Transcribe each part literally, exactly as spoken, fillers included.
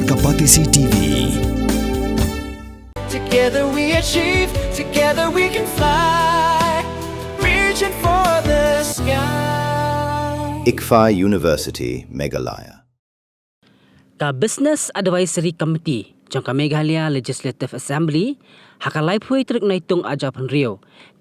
Ka Batesi T V. Together we achieve, together we can fly. Reaching for the sky. ICFAI University, Meghalaya. Ka Business Advisory Committee jong ka Meghalaya Legislative Assembly, ha ka laiphew tarik Naitung arhajar arphew hynriew,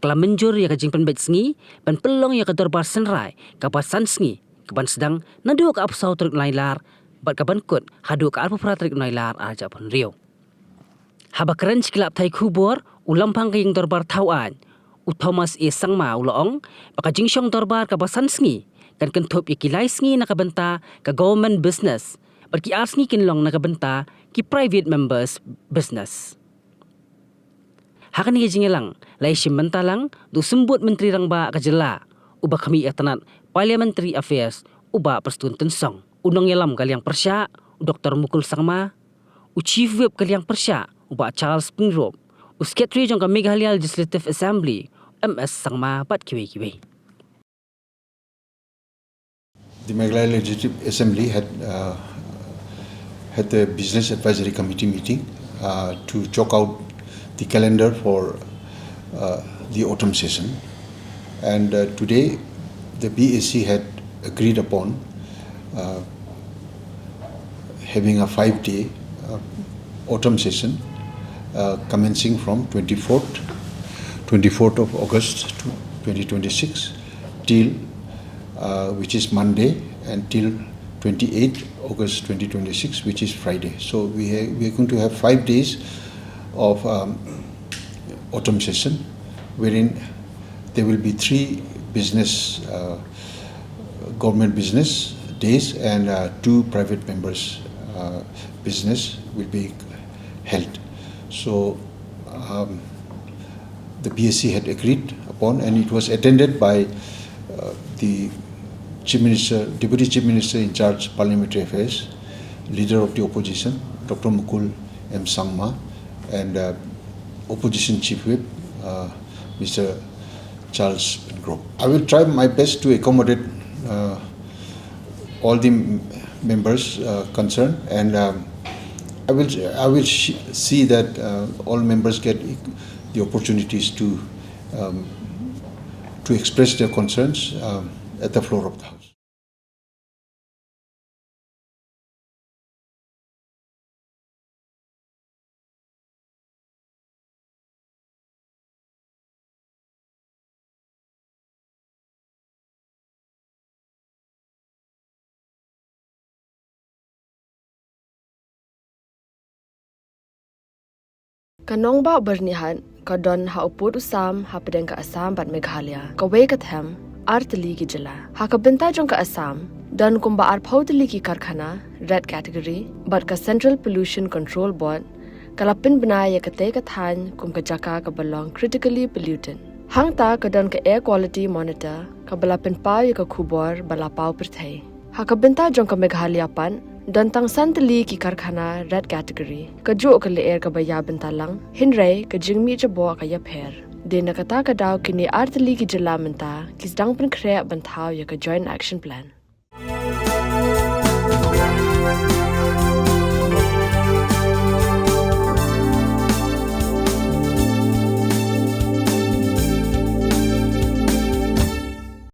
ka la mynjur ïa ka jingpynbeit sngi ban pynlong ïa ka dorbar synrai kaba san sngi, kaban sdang naduh ka arphew saw tarik Nailar bad kaban kut haduh ka arphew phra tarik Nailar arhajar arphew hynriew. Haba kren sha ki lad pathai khubor, u Lamphang ka Ïing Dorbar Thaw Aiñ, u Thomas A Sangma, u la ong ba ka jingshong dorbar kaba san sngi kan kynthup ïa ki lai sngi na ka bynta ka government business bad ki ar sngi kin long na ka bynta ki private members business. Ha kane ka jingïalang la ïashim bynta lang da u Symbud Myntri Rangbah ka jylla, uba khmih ïa ka tnat Parliamentary Affairs, u Bah Prestone Tynsong, u nongïalam ka liang pyrshah, u Doktor Mukul Sangma, u Chief Whip ka liang pyrshah, u Bah Charles Pyngrope, u Secretary jong ka Meghalaya Legislative Assembly, M S Sangma, bad kiwei kiwei. The Meghalaya Legislative Assembly had, uh, had the Business Advisory Committee meeting, uh, to chalk out the calendar for, uh, the autumn session. And, uh, today, the B A C had agreed upon, uh, having a five-day, uh, autumn session, uh, commencing from twenty-fourth, twenty-fourth of August to twenty twenty-six, till, uh, which is Monday, and till twenty-eighth August twenty twenty-six, which is Friday. So we ha-, we are going to have five days of, um, autumn session, wherein there will be three business, uh, government business days and, uh, two private members, uh, business will be held. So, um, the B A C had agreed upon, and it was attended by, uh, the Chief Minister, Deputy Chief Minister in charge Parliamentary Affairs, Leader of the Opposition, Doctor Mukul M Sangma, and, uh, Opposition Chief Whip, uh, Mister Charles Pyngrope. I will try my best to accommodate, uh, all the m-, members, uh, concerned, and, um, I will, I will sh-, see that, uh, all members get e-, the opportunities to, um, to express their concerns, um, at the floor of the House. Ka nongbah Byrnihat ka don ha u pud u sam hapdeng ka Assam bad Meghalaya, kawei ka them, ar tylli ki jylla. Ha ka bynta jong ka Assam, don kumba arphew tylli ki karkhana red category, bad ka Central Pollution Control Board ka la pynbna ïa katei ka thaiñ kum ka jaka kaba long critically polluted. Hangta ka don ka Air Quality Monitor kaba la pynpaw ïa ka khubor ba la paw pyrthei. Ha ka bynta jong ka Meghalaya pat, don tang san tylli ki karkhana red category. Kajuh ka lyer kaba ïa bynta lang, hynrei ka jingmih jaboh ka ïapher. Dei na kata ka daw kine ar tylli ki jylla mynta ki sdang pynkhreh ban thaw ïa ka Joint Action Plan.